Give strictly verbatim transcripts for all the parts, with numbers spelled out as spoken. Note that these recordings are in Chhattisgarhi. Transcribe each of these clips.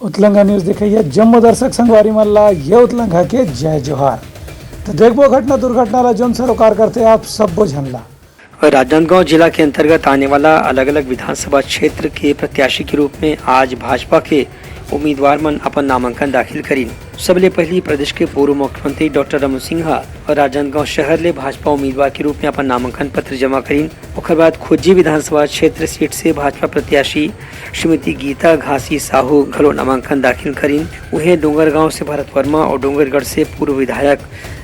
उतलंघा न्यूज देखइया जम्मो दर्शक संगवारी मन ला ये उतलंघा के जय जोहार। तो देखबो घटना दुर्घटना ला, जोन सरोकार करथे आप सब्बो झन ला। राजनांदगांव जिला के अंतर्गत आने वाला अलग-अलग विधानसभा क्षेत्र के प्रत्याशी के रूप में आज भाजपा के उम्मीदवार मन अपन नामांकन दाखिल करीन। सबले पहली प्रदेश के पूर्व मुख्यमंत्री डॉक्टर रमन सिंह ह राजनांदगांव शहर ले भाजपा उम्मीदवार के रूप में अपन नामांकन पत्र जमा करीन। ओकर बाद खुज्जी विधानसभा क्षेत्र सीट से भाजपा प्रत्याशी श्रीमती गीता घासी साहू घलो नामांकन दाखिल करीन। उहें डोंगरगांव से भरत वर्मा और डोंगरगढ़ से पूर्व विधायक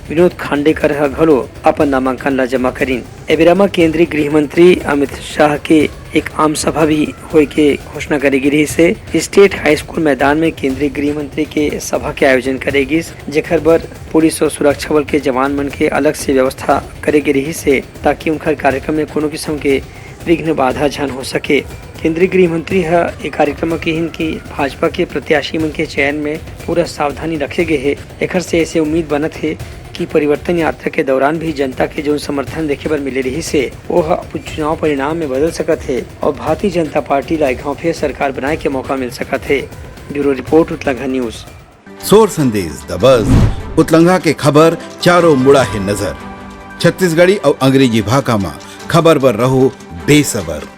विनोद खांडेकर ह घलो अपन नामांकन ला जमा करीन। ए बेरा म केंद्रीय गृह मंत्री अमित शाह के एक आम सभा भी होए के घोषणा करे गे रिहिस हे। स्टेट हाई स्कूल मैदान में केंद्रीय गृह मंत्री के सभा के आयोजन करे गिस, जेकर बर पुलिस और सुरक्षा बल के जवान मन के अलग से व्यवस्था करे गे रिहिस हे, ताकि उनकर कार्यक्रम में कोनो किस्म के विघ्न बाधा झन हो सके। केंद्रीय गृह मंत्री ह ए कार्यक्रम म किहिन कि भाजपा के प्रत्याशी मन के चयन में पूरा सावधानी रखे गे हे। एखर से ऐसे उम्मीद बनत हे कि परिवर्तन यात्रा के दौरान भी जनता के जौन समर्थन देखे बर मिले रिहिस हे, वो ह अपन चुनाव परिणाम में बदल सकत हे और भारतीय जनता पार्टी ला एक घाव फिर सरकार बनाए के मौका मिल सकत हे। Bureau report, Utlangha news. सोर संदेश दबस, उतलंघा के खबर चारों मुड़ा हे नजर। छत्तीसगढ़ी अउ अंग्रेजी भाखा म खबर बर रहो बेसबर।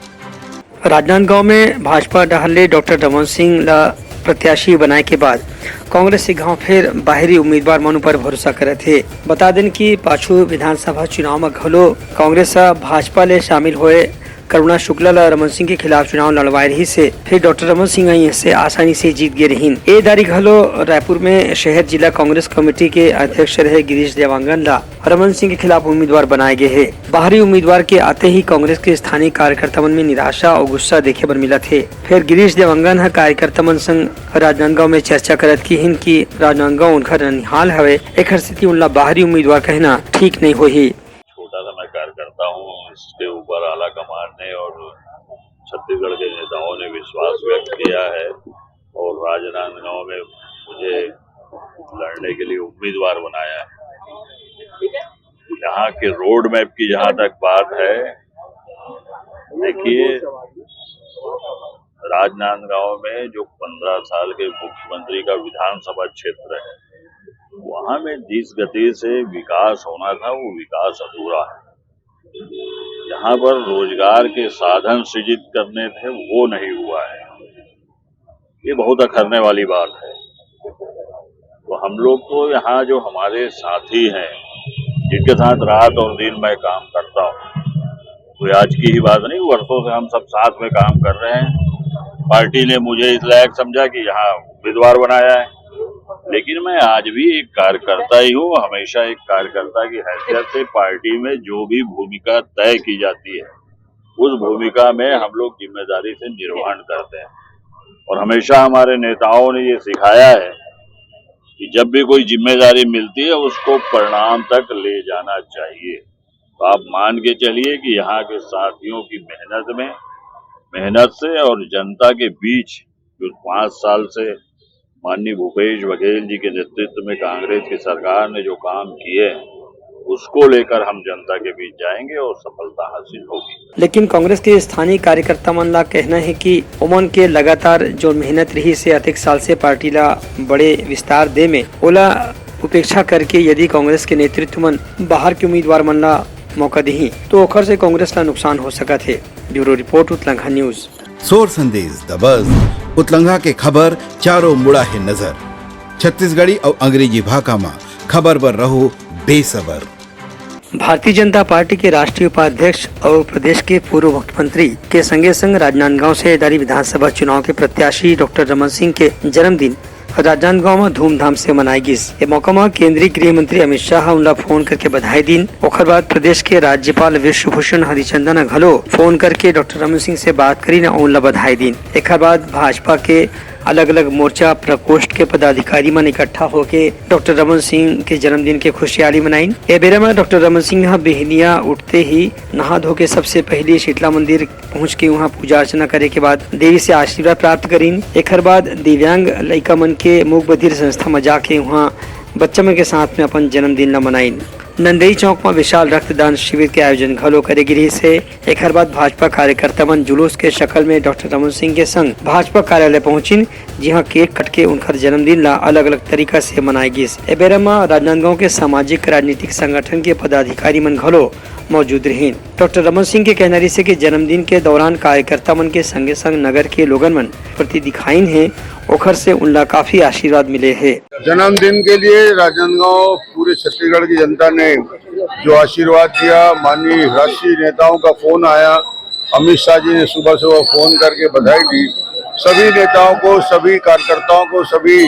राजनांदगांव में भाजपा डहार ले डॉक्टर रमन सिंह ला प्रत्याशी बनाए के बाद कांग्रेस एक घाव फिर बाहरी उम्मीदवार मन ऊपर भरोसा करत हे। बता देन कि पाछू विधानसभा चुनाव म घलो कांग्रेस ह भाजपा ले शामिल होए करुणा शुक्ला ला रमन सिंह के खिलाफ चुनाव लड़वाए रिहिस हे, फिर डॉक्टर रमन सिंह ह इसे आसानी से जीत गे रिहिन। ए दारी घलो रायपुर में शहर जिला कांग्रेस कमेटी के अध्यक्ष रहे गिरीश देवांगन ला रमन सिंह के खिलाफ उम्मीदवार बनाए गे हे। बाहरी उम्मीदवार के आते ही कांग्रेस के स्थानीय कार्यकर्ता मन में निराशा और गुस्सा देखे बर मिलत हे। फिर गिरीश देवांगन ह कार्यकर्ता मन संग राजनांदगांव में चर्चा करत किहिन कि राजनांदगांव उनकर ननिहाल हवे, एखर सेती उनला बाहरी उम्मीदवार कहना ठीक नहीं होही। छोटा सा मैं कार्यकर्ता हूँ, इसके ऊपर आला कमान ने और छत्तीसगढ़ के नेताओं ने विश्वास व्यक्त किया है और राजनांदगांव में मुझे लड़ने के लिए उम्मीदवार बनाया है। यहाँ के रोड मैप की जहाँ तक बात है, देखिए, राजनांदगांव में जो पन्द्रह साल के मुख्यमंत्री का विधानसभा क्षेत्र है, वहाँ में जिस गति से विकास होना था, वो विकास अधूरा है। जहाँ पर रोजगार के साधन सृजित करने थे, वो नहीं हुआ है। ये बहुत अखरने वाली बात है। तो हम लोग को यहाँ जो हमारे साथी हैं, जिनके साथ रात और दिन मैं काम करता हूँ, कोई आज की ही बात नहीं, वर्षों से हम सब साथ में काम कर रहे हैं। पार्टी ने मुझे इस लायक समझा कि यहाँ उम्मीदवार बनाया है, लेकिन मैं आज भी एक कार्यकर्ता ही हूँ। हमेशा एक कार्यकर्ता की हैसियत से पार्टी में जो भी भूमिका तय की जाती है, उस भूमिका में हम लोग जिम्मेदारी से निर्वहन करते हैं। और हमेशा हमारे नेताओं ने ये सिखाया है कि जब भी कोई जिम्मेदारी मिलती है, उसको परिणाम तक ले जाना चाहिए। तो आप मान के चलिए कि यहाँ के साथियों की मेहनत में, मेहनत से और जनता के बीच जो पाँच साल से माननीय भूपेश बघेल जी के नेतृत्व में कांग्रेस की सरकार ने जो काम किए हैं, उसको लेकर हम जनता के बीच जाएंगे और सफलता हासिल होगी। लेकिन कांग्रेस के स्थानीय कार्यकर्ता मन ला कहना है कि ओमन के लगातार जो मेहनत रहिस हे अतेक साल से पार्टी ला बड़े विस्तार दे में, ओला उपेक्षा करके यदि कांग्रेस के नेतृत्व मन बाहर के उम्मीदवार मन ला मौका दिही, तो ओखर से कांग्रेस ला नुकसान हो सकत हे। Bureau report, Utlangha news. सोर संदेश दबस, उतलंघा के खबर चारों मुड़ा हे नजर। छत्तीसगढ़ी अउ अंग्रेजी भाखा म खबर बर रहो बेसबर। भारतीय जनता पार्टी के राष्ट्रीय उपाध्यक्ष और प्रदेश के पूर्व मुख्यमंत्री के संगे संग राजनांदगांव से दारी विधानसभा चुनाव के प्रत्याशी डॉक्टर रमन सिंह के जन्मदिन राजनांदगांव म धूमधाम से मनाए गिस। ए मौका म केंद्रीय गृह मंत्री अमित शाह ह उनला फोन करके बधाई दीन। ओखर बाद प्रदेश के राज्यपाल विश्वभूषण हरिचंदन ह घलो फोन करके डॉक्टर रमन सिंह से बात करीन अउ उनला बधाई दीन। एखर बाद भाजपा के अलग-अलग मोर्चा प्रकोष्ठ के पदाधिकारी मन इकट्ठा होके डॉक्टर रमन सिंह के जन्मदिन के खुशहाली मनाइन। ए बेरा म डॉक्टर रमन सिंह ह बिहनिया उठते ही नहा धो के सबसे पहिली शीतला मंदिर पहुंच के उहां पूजा अर्चना करे के बाद देवी से आशीर्वाद प्राप्त करीन। एखर बाद दिव्यांग लइका मन के मूक बधिर संस्था म जाके उहां बच्चा मन के साथ में अपन जन्मदिन ल मनाइन। नंदई चौक म विशाल रक्तदान शिविर के आयोजन घलो करे गे रिहिस हे। एखर बाद भाजपा कार्यकर्ता मन जुलूस के शकल में डॉक्टर रमन सिंह के संग भाजपा कार्यालय पहुंचिन, जिहां केक कट के उनकर जन्मदिन ला अलग-अलग तरीका से मनाए गिस। ए बेरा म राजनांदगांव के सामाजिक राजनीतिक संगठन के पदाधिकारी मन घलो मौजूद रहिन। डॉक्टर रमन सिंह के कहना रिहिस हे कि जन्मदिन के दौरान कार्यकर्ता मन के संगे-संग नगर के लोगन मन प्रति दिखाइन हे, ओखर से उनला काफी आशीर्वाद मिले हे। जन्मदिन के लिए राजनांदगांव पूरे छत्तीसगढ़ की जनता ने जो आशीर्वाद दिया, माननीय राष्ट्रीय नेताओं का फोन आया, अमित शाह जी ने सुबह सुबह फोन करके बधाई दी। सभी नेताओं को, सभी कार्यकर्ताओं को, सभी,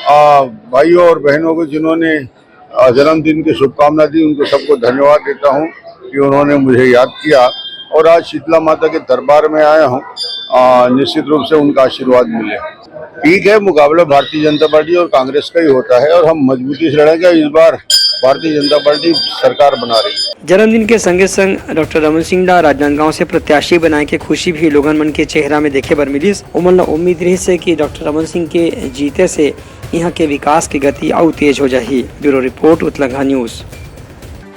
आ, भाइयों और बहनों को जिन्होंने, आ, जन्मदिन की शुभकामना दी, उनको सबको धन्यवाद देता हूँ कि उन्होंने मुझे याद किया। और आज शीतला माता के दरबार में आया हूँ, आ, निश्चित रूप से उनका आशीर्वाद मिले। ठीक है, मुकाबला भारतीय जनता पार्टी और कांग्रेस का ही होता है और हम मजबूती से लड़ेंगे। इस बार भारतीय जनता पार्टी सरकार बना रही है। जन्मदिन के संगे संग डॉक्टर रमन सिंह ला राजनांदगांव से प्रत्याशी बनाए के खुशी भी लोगन मन के चेहरा में देखे बर मिलिस। ओमन ला उम्मीद रिहिस हे कि डॉक्टर रमन सिंह के जीते से इहां के विकास के गति अउ तेज हो जाही। Bureau report, Utlangha news.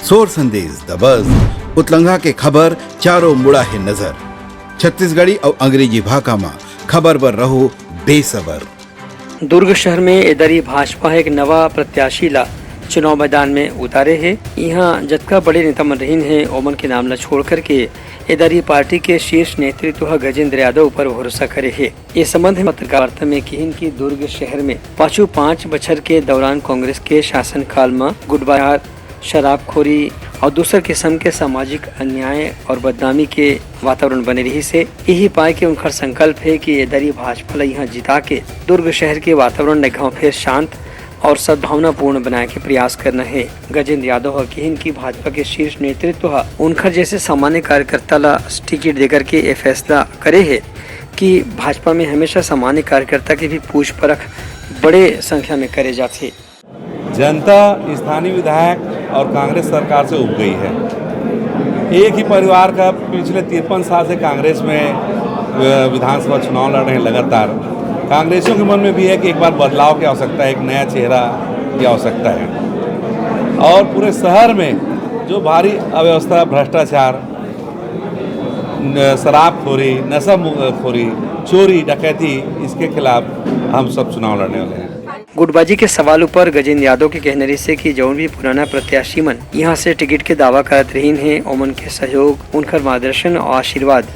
सोर संदेश दबस, उतलंघा के खबर चारों मुड़ा हे नजर। छत्तीसगढ़ी अउ अंग्रेजी भाखा म खबर बर रहो बेसबर। दुर्ग शहर में एदरी भाजपा ह एक नवा प्रत्याशी ला चुनाव मैदान में उतारे हे। इहां जतका बड़े नेता मन रहिन हे, ओमन के नाम ला छोड़ करके एदरी पार्टी के शीर्ष नेतृत्व ह गजेंद्र यादव ऊपर भरोसा करे हे। ए संबंध में पत्रकार वार्ता में किहिन कि दुर्ग शहर में पाछू पांच बछर के दौरान कांग्रेस के शासनकाल म गुटबाजार, शराबखोरी और दूसर किस्म के सामाजिक अन्याय और बदनामी के वातावरण बने रिहिस हे। यही पाए के उनकर संकल्प हे कि एदरी भाजपा ल इहां जिता के दुर्ग शहर के वातावरण ल गांव फेर शांत और सद्भावनापूर्ण बनाए के प्रयास करना हे। गजेंद्र यादव ह किहिन कि भाजपा के शीर्ष नेतृत्व ह उनकर जैसे सामान्य कार्यकर्ता ल टिकट देकर के ए फैसला करे हे कि भाजपा में हमेशा सामान्य कार्यकर्ता के भी पूछ परख बड़े संख्या में करे जाथे। जनता स्थानीय विधायक और कांग्रेस सरकार से उब गई है। एक ही परिवार का पिछले तिरपन साल से कांग्रेस में, अ, विधानसभा चुनाव लड़ रहे हैं लगातार। कांग्रेसियों के मन में भी है कि एक बार बदलाव की आवश्यकता है, एक नया चेहरा की आवश्यकता है। और पूरे शहर में जो भारी अव्यवस्था, भ्रष्टाचार, न-, शराबखोरी, नशा मु-, खोरी, चोरी, डकैती, इसके खिलाफ हम सब चुनाव लड़ने वाले हैं। गुटबाजी के सवाल ऊपर गजेंद्र यादव के कहना रिहिस हे कि जौन भी पुराना प्रत्याशी मन इहां से टिकट के दावा करत रहिन हे, ओमन के सहयोग, उनकर मार्गदर्शन और आशीर्वाद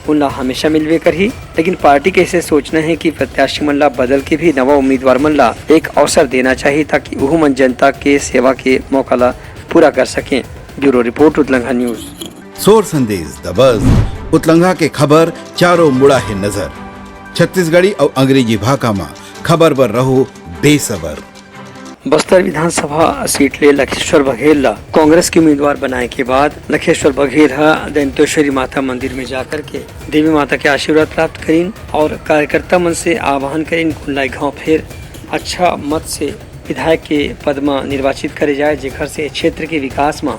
उन ला हमेशा मिलबे करही, लेकिन पार्टी के ऐसे सोचना हे कि प्रत्याशी मन ला बदल के भी नवा उम्मीदवार मन ला एक अवसर देना चाहिए, ताकि उहू मन जनता के सेवा के मौका ला पूरा कर सकें। Bureau report, Utlangha news. सोर संदेश दबस, उतलंघा के खबर चारों मुड़ा हे नजर। छत्तीसगढ़ी अउ अंग्रेजी भाखा म खबर बर रहो बेसबर। बस्तर विधानसभा सीट ले लखेश्वर बघेल ला कांग्रेस के उम्मीदवार बनाए के बाद लखेश्वर बघेल ह दंतेश्वरी माता मंदिर में जाकर के देवी माता के आशीर्वाद प्राप्त करिन और कार्यकर्ता मन से आह्वान करिन कि उन ला एक घाव फेर अच्छा मत से विधायक के पद म निर्वाचित करे जाए, जेकर से क्षेत्र के विकास म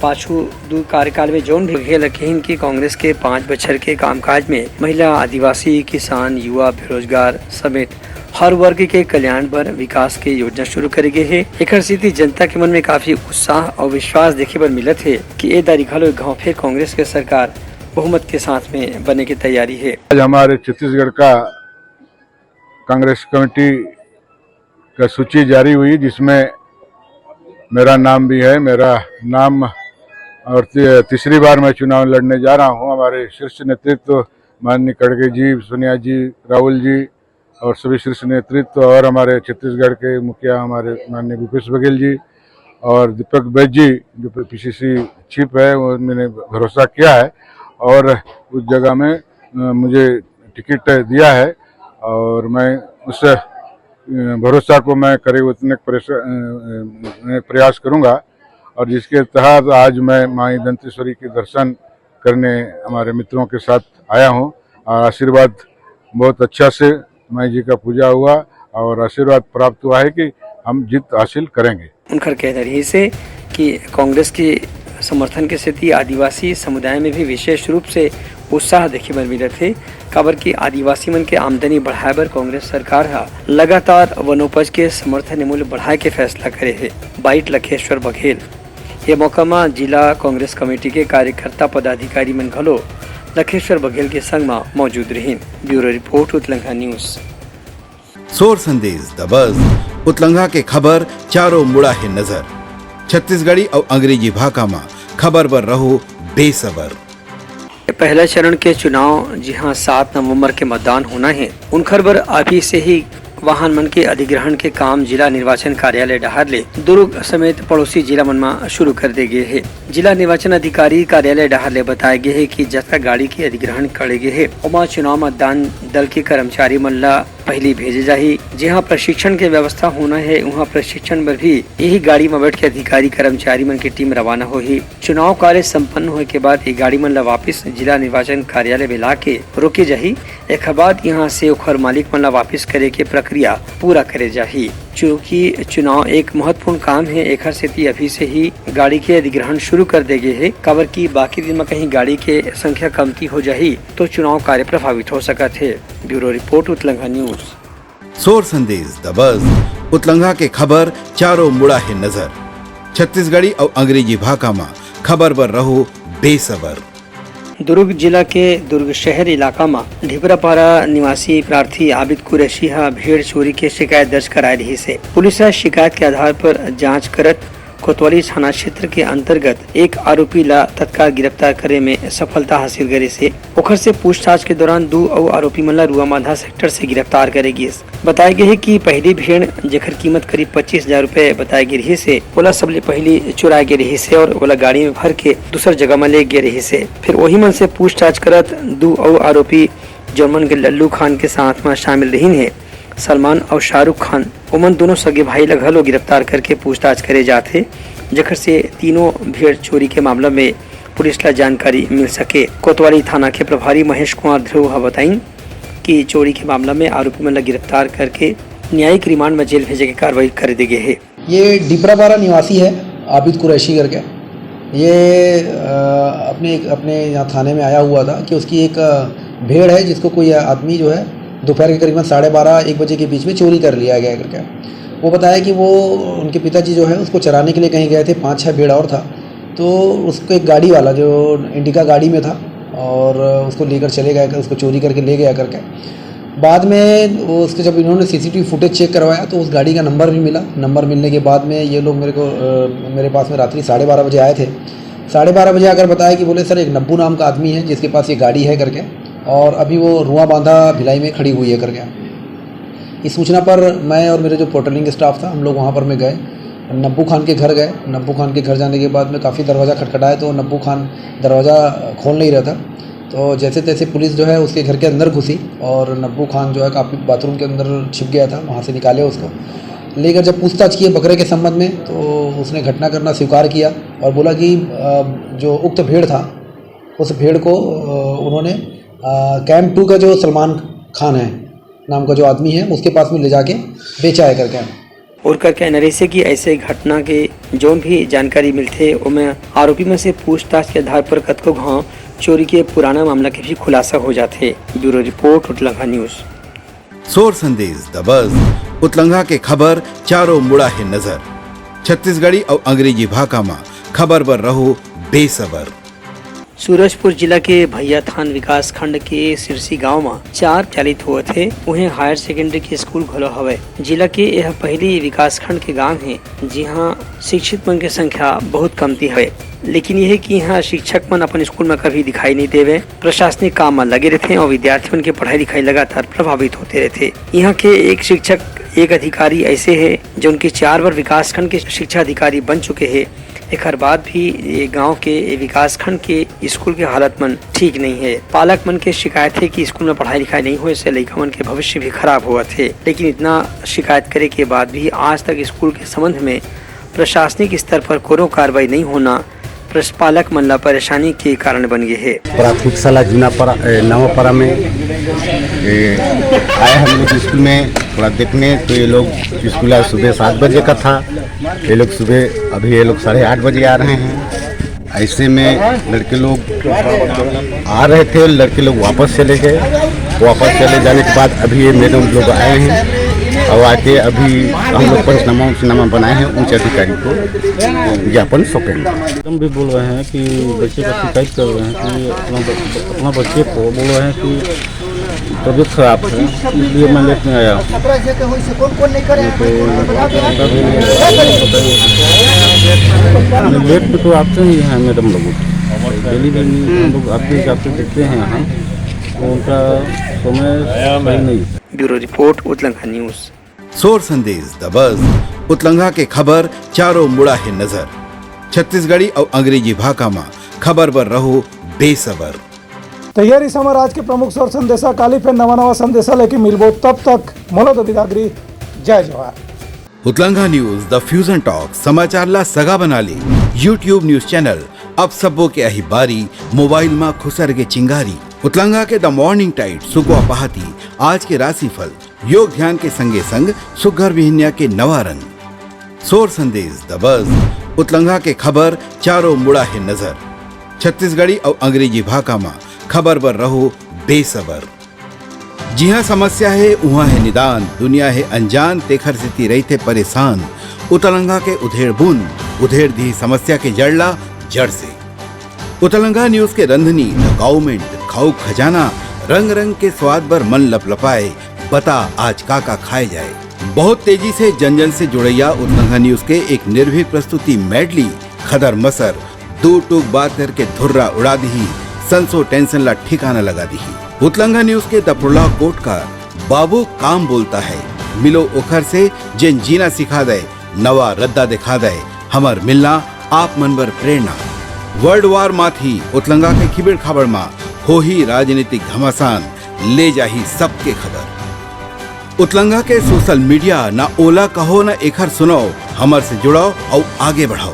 पाछू दू कार्यकाल में जौन भी बघेल ह किहिन कि कांग्रेस के पांच बछर के कामकाज में महिला, आदिवासी, किसान, युवा, बेरोजगार समेत हर वर्ग के कल्याण बर विकास के योजना शुरू करे गे हे। एकर सेती जनता के मन में काफी उत्साह अउ विश्वास देखे बर मिलत हे कि ए दारी घलो एक घाव फेर कांग्रेस के सरकार बहुमत के साथ में बने के तैयारी हे। आज हमारे छत्तीसगढ़ का कांग्रेस कमेटी का सूची जारी हुई, जिसमें मेरा नाम भी है। मेरा नाम और ती-, तीसरी बार मैं चुनाव लड़ने जा रहा हूँ। हमारे शीर्ष नेतृत्व माननीय खड़गे जी, सोनिया जी, राहुल जी और सभी शीर्ष नेतृत्व और हमारे छत्तीसगढ़ के मुखिया हमारे माननीय भूपेश बघेल जी और दीपक बैज जी जो पीसीसी चीफ है, वो मैंने भरोसा किया है और उस जगह में, अ, मुझे टिकट दिया है और मैं उस, अ, भरोसा को मैं करीब उतने प्रेस-, अ, अ, प्रयास करूंगा और जिसके तहत आज मैं माई दंतेश्वरी के दर्शन करने हमारे मित्रों के साथ आया हूँ। और आशीर्वाद बहुत अच्छा से माई जी का पूजा हुआ और आशीर्वाद प्राप्त हुआ है कि हम जीत हासिल करेंगे। उनकर कहना रहिस हे कि कांग्रेस के समर्थन के सेती आदिवासी समुदाय में भी विशेष रूप से उत्साह देखे बर मिलत हे, काबर कि आदिवासी मन के आमदनी बढ़ाए बर कांग्रेस सरकार ह लगातार वनोपज के समर्थन मूल्य बढ़ाए के फैसला करे हे। बाइट लखेश्वर बघेल। ये मौका म जिला कांग्रेस कमेटी के कार्यकर्ता पदाधिकारी मन घलो लखेश्वर बघेल के संग म मौजूद रहिन। Bureau report, Utlangha news. सोर संदेश दबस, उतलंघा के खबर चारों मुड़ा हे नजर। छत्तीसगढ़ी अउ अंग्रेजी भाखा म खबर बर रहो बेसबर। पहला चरण के चुनाव, जिहां सात नवंबर के मतदान होना हे, उनखर बर अभी से ही वाहन मन के अधिग्रहण के काम जिला निर्वाचन कार्यालय डहार ले दुर्ग समेत पड़ोसी जिला मन म शुरू कर दे गे हे। जिला निर्वाचन अधिकारी कार्यालय डहार ले बताए गे हे कि जतका गाड़ी के अधिग्रहण करे गे हे, ओमा चुनाव मतदान दल के कर्मचारी मन ला पहिली भेजे जाही, जिहां प्रशिक्षण के व्यवस्था होना हे, उहां प्रशिक्षण बर भी यही गाड़ी म बैठ के अधिकारी कर्मचारी मन के टीम रवाना होही। चुनाव कार्य संपन्न होए के बाद ये गाड़ी मन ला वापिस जिला निर्वाचन कार्यालय में ला के रोके जाही। एखर बाद यहां से ओखर मालिक मन ला वापिस करे के प्रक्रिया पूरा करे जाही। चूंकि चुनाव एक महत्वपूर्ण काम हे, एखर सेती अभी से ही गाड़ी के अधिग्रहण शुरू कर दे गे हे, काबर कि बाकी दिन म कहीं गाड़ी के संख्या कमती हो जाही, तो चुनाव कार्य प्रभावित हो सकत हे। Bureau report, Utlangha news. सोर संदेश दबस, उतलंघा के खबर चारों मुड़ा हे नजर। छत्तीसगढ़ी अउ अंग्रेजी भाखा म खबर बर रहो बेसबर। दुर्ग जिला के दुर्ग शहर इलाका म ढिपरापारा निवासी प्रार्थी आबिद कुरैशी ह भेड़ चोरी के शिकायत दर्ज कराए रिहिस हे। पुलिस ह शिकायत के आधार पर जांच करत कोतवाली थाना क्षेत्र के अंतर्गत एक आरोपी ला तत्काल गिरफ्तार करे में सफलता हासिल करे से ओखर से पूछताछ के दौरान दू अउ आरोपी मन ला रुआमांधा सेक्टर से गिरफ्तार करे गिस। बताए गे हे कि पहली भेड़, जेकर कीमत करीब पच्चीस हजार रुपए बताए गे रिहिस हे, ओला सबले पहली चुराए गे रिहिस हे और ओला गाड़ी में भर के दूसर जगह म ले गे रिहिस हे। फिर वही मन से पूछताछ करत दू अउ आरोपी, जौन मन के लल्लू खान के साथ म शामिल रहिन हे, सलमान अउ शाहरुख खान, ओमन दोनों सगे भाई ला घलो गिरफ्तार करके पूछताछ करे जात हे, जेकर से तीनों भेड़ चोरी के मामला में पुलिस ला जानकारी मिल सके। कोतवाली थाना के प्रभारी महेश कुमार ध्रुव ह बताइन कि चोरी के मामला में आरोपी मन ला गिरफ्तार करके न्यायिक रिमांड में जेल भेजे के कार्रवाई कर दे गे हे। ये डिपरापारा निवासी है आबिद कुरैशी करके। ये अ, अपने अपने यहाँ थाने में आया हुआ था कि उसकी एक अ, भेड़ है, जिसको कोई आदमी जो है दोपहर के करीबन साढ़े बारह एक बजे के बीच में चोरी कर लिया गया करके। वो बताया कि वो, उनके पिताजी जो है उसको चराने के लिए कहीं गए थे, पाँच छः भेड़ और था, तो उसको एक गाड़ी वाला जो इंडिका गाड़ी में था और उसको लेकर चले गए, उसको चोरी करके ले गया करके। बाद में वो उसके, जब इन्होंने सीसीटीवी फुटेज चेक करवाया तो उस गाड़ी का नंबर भी मिला। नंबर मिलने के बाद में ये लोग मेरे को अ, मेरे पास में रात्रि साढ़े बारह बजे आए थे। साढ़े बारह बजे आकर बताया कि बोले, "सर, एक नब्बू नाम का आदमी है जिसके पास ये गाड़ी है करके, और अभी वो रुआ बांधा भिलाई में खड़ी हुई है करके।" इस सूचना पर मैं और मेरे जो पेट्रोलिंग स्टाफ था, हम लोग वहाँ पर में गए, नब्बू खान के घर गए। नब्बू खान के घर जाने के बाद में काफ़ी दरवाज़ा खटखटाया तो नब्बू खान दरवाज़ा खोल नहीं रहा था। तो जैसे तैसे पुलिस जो है उसके घर के अंदर घुसी और नब्बू खान जो है काफ़ी बाथरूम के अंदर छिप गया था, वहाँ से निकाले उसको। लेकर जब पूछताछ किए बकरे के संबंध में तो उसने घटना करना स्वीकार किया और बोला कि अ, जो उक्त भेड़ था उस भेड़ को अ, उन्होंने अ, कैंप टू का जो सलमान खान है नाम का जो आदमी है उसके पास में ले जाके बेचा है करके। उनकर कहना रहिसे कि ऐसे घटना के जौन भी जानकारी मिलथे, ओमे आरोपी मन से पूछताछ के आधार पर कतको घांव चोरी के पुराना मामला के भी खुलासा हो जाथे। Bureau report, Utlangha news. सोर संदेश दबस, उतलंघा के खबर चारों मुड़ा हे नजर। छत्तीसगढ़ी अउ अंग्रेजी भाखा म खबर बर रहो बेसबर। सूरजपुर जिला के भैयाथान विकासखंड के सिरसी गांव म चार चालित होवत हे, उहें हायर सेकेंडरी के स्कूल घलो हवय। जिला के यह पहली विकासखंड के गांव हे, जिहां शिक्षित मन के संख्या बहुत कमती हवय, लेकिन यह कि यहां शिक्षक मन अपन स्कूल म कभी दिखाई नहीं देवे, प्रशासनिक काम म लगे रहथे और विद्यार्थी मन के पढ़ाई लिखाई लगातार प्रभावित होते रहथे। यहां के एक शिक्षक, एक अधिकारी ऐसे हे, जो उनके चार बार विकासखंड के शिक्षा अधिकारी बन चुके हे। एखर बाद भी ये गांव के, ये विकासखंड के स्कूल के हालत मन ठीक नहीं है। पालक मन के शिकायत है कि स्कूल में पढ़ाई लिखाई नहीं होए से लइका मन के भविष्य भी खराब होवत है, लेकिन इतना शिकायत करे के बाद भी आज तक स्कूल के संबंध में प्रशासनिक स्तर पर कोनो कार्रवाई नहीं होना प्रस-, पालक मन ला परेशानी के कारण बन गए है। प्राथमिक शाला जूनापारा, ए, नवापारा में, ए, आए हम लोग स्कूल में थोड़ा देखने, तो ये लोग स्कूल आज सुबह सात बजे का था, ये लोग सुबह, अभी ये लोग साढ़े आठ बजे आ रहे हैं। ऐसे में लड़के लोग आ रहे थे, लड़के लोग वापस चले गए। वापस चले जाने के बाद अभी ये मैडम लोग आए हैं और आके अभी हम लोग पंचनामा उचनामा बनाए हैं, उच्च अधिकारी को ज्ञापन सौंपेंगे। मैडम भी बोल रहे हैं कि बच्चे का शिकायत कर रहे हैं कि अपना ब-, अपना बच्चे को बोल रहे हैं कि तबीयत खराब है, इसलिए मैं लेट में आया। लेट में तो आते ही हैं मैडम लोग, डेली भी हम लोग आते जाते दिखते हैं यहाँ, तो उनका समय सही नहीं। Bureau report, Utlanga news. Sor Sandesh the बज, उतलंगा के खबर चारों मुड़ा हे नजर। छत्तीसगढ़ी अउ अंग्रेजी भाखा म खबर बर रहो बेसबर। तैयारी समर आज के प्रमुख सोर संदेशा, काली फेर नवा नवा संदेशा लेके मिलबो, तब तक मोला दो बिदागरी, जय जोहार। उतलंगा न्यूज़ द फ्यूजन टॉक, समाचार ला सगा बना ले। YouTube न्यूज़ चैनल, अब सबो के आही बारी, मोबाइल मा खुसर के चिंगारी। उतलंगा के द मॉर्निंग टाइट, सुकवा पहाती, आज के राशिफल, योग ध्यान के संगे संग सुग्घर बिहनिया के नवा रंग। सोर संदेश द बज, उतलंगा के खबर चारों मुड़ा हे नजर। छत्तीसगढ़ी अउ अंग्रेजी भाखा मा खबर बर रहो बेसबर। जिहाँ समस्या हे, उहाँ हे निदान, दुनिया हे अनजान, तेखर सेती रहिथे परेशान। उतलंगा के उधेड़ बुन, उधेड़ दिही समस्या के जड़ ला जड़ से। उतलंगा न्यूज़ के रंधनी, द गाउमेंट, खाऊ खजाना, रंग रंग के स्वाद बर मन लपलपाए, बता आज का का खाए जाए। बहुत तेजी से जन जन से जुड़ैया उतलंगा न्यूज़ के एक निर्भीक प्रस्तुति मेडली, खदर मसर, दू टूक बात करके धुर्रा उड़ा दिही, संसो टेंशन ला ठिकाना लगा दिही। उतलंगा न्यूज़ के दपड़ला कोट का बाबू काम बोलता है, मिलो ओखर से जेन जीना सिखा दे, नवा रद्दा दिखा दे, हमर मिलना आप मन बर प्रेरणा। वर्ल्ड वार माथी उतलंगा के खिबड़ खाबड़ मा होही राजनीतिक घमासान, ले जाही सबके खबर। उतलंगा के सोशल मीडिया, ना ओला कहो ना एखर सुनाओ, हमर से जुड़ाओ अउ आगे बढ़ाओ।